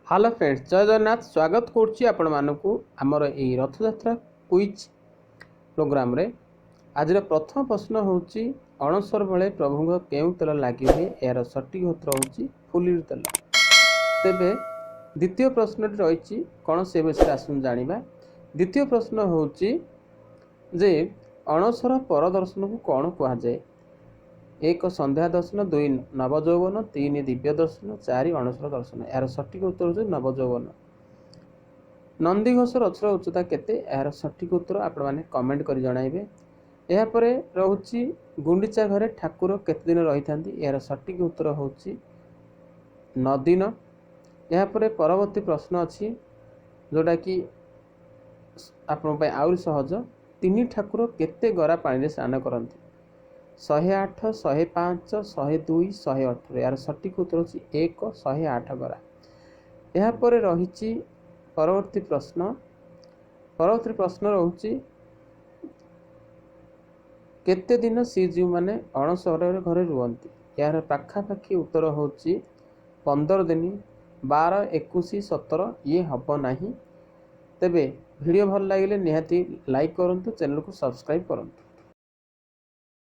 Hello friends, ଜୟ ଜଗନ୍ନାଥ। ସ୍ୱାଗତ କରୁଛି ଆପଣମାନଙ୍କୁ ଆମର ଏଇ ରଥଯାତ୍ରା କୁଇଜ୍ ପ୍ରୋଗ୍ରାମରେ। ଆଜିର ପ୍ରଥମ ପ୍ରଶ୍ନ ହେଉଛି, ଅଣସର ବେଳେ ପ୍ରଭୁଙ୍କ କେଉଁ ତେଲ ଲାଗି ହୁଏ? ଏହାର ସଠିକ୍ ଉତ୍ତର ହେଉଛି ଫୁଲିରୁ ତେଲ। ତେବେ ଦ୍ୱିତୀୟ ପ୍ରଶ୍ନଟି ରହିଛି କ'ଣ, ସେ ବିଷୟରେ ଆସନ୍ତୁ ଜାଣିବା। ଦ୍ୱିତୀୟ ପ୍ରଶ୍ନ ହେଉଛି ଯେ ଅଣସର ପର ଦର୍ଶନକୁ କ'ଣ କୁହାଯାଏ? 1, ସନ୍ଧ୍ୟା ଦର୍ଶନ। 2, ନବଯୌବନ। 3, ଦିବ୍ୟ ଦର୍ଶନ। 4, ଅଣସର ଦର୍ଶନ। ଏହାର ସଠିକ୍ ଉତ୍ତର ହେଉଛି ନବଯୌବନ। ନନ୍ଦିଘୋଷ ରଥର ଉଚ୍ଚତା କେତେ? ଏହାର ସଠିକ୍ ଉତ୍ତର ଆପଣମାନେ କମେଣ୍ଟ କରି ଜଣାଇବେ। ଏହାପରେ ରହୁଛି, ଗୁଣ୍ଡିଚା ଘରେ ଠାକୁର କେତେ ଦିନ ରହିଥାନ୍ତି? ଏହାର ସଠିକ୍ ଉତ୍ତର ହେଉଛି 9 ଦିନ। ଏହାପରେ ପରବର୍ତ୍ତୀ ପ୍ରଶ୍ନ ଅଛି, ଯେଉଁଟାକି ଆପଣଙ୍କ ପାଇଁ ଆହୁରି ସହଜ। ତିନି ଠାକୁର କେତେ ଗରା ପାଣିରେ ସ୍ନାନ କରନ୍ତି? 108, 105, 102, 118। ଏହାର ସଠିକ୍ ଉତ୍ତର ହେଉଛି 1, 108 ଗରା। ଏହାପରେ ରହିଛି ପରବର୍ତ୍ତୀ ପ୍ରଶ୍ନ। ପରବର୍ତ୍ତୀ ପ୍ରଶ୍ନ ରହୁଛି, କେତେ ଦିନ ଶ୍ରୀଜୀଉମାନେ ଅଣସର ଘରେ ରୁହନ୍ତି? ଏହାର ପାଖାପାଖି ଉତ୍ତର ହେଉଛି 15 ଦିନ। 12, 21, 17 ଇଏ ହେବ ନାହିଁ। ତେବେ ଭିଡ଼ିଓ ଭଲ ଲାଗିଲେ ନିହାତି ଲାଇକ୍ କରନ୍ତୁ, ଚ୍ୟାନେଲକୁ ସବସ୍କ୍ରାଇବ୍ କରନ୍ତୁ।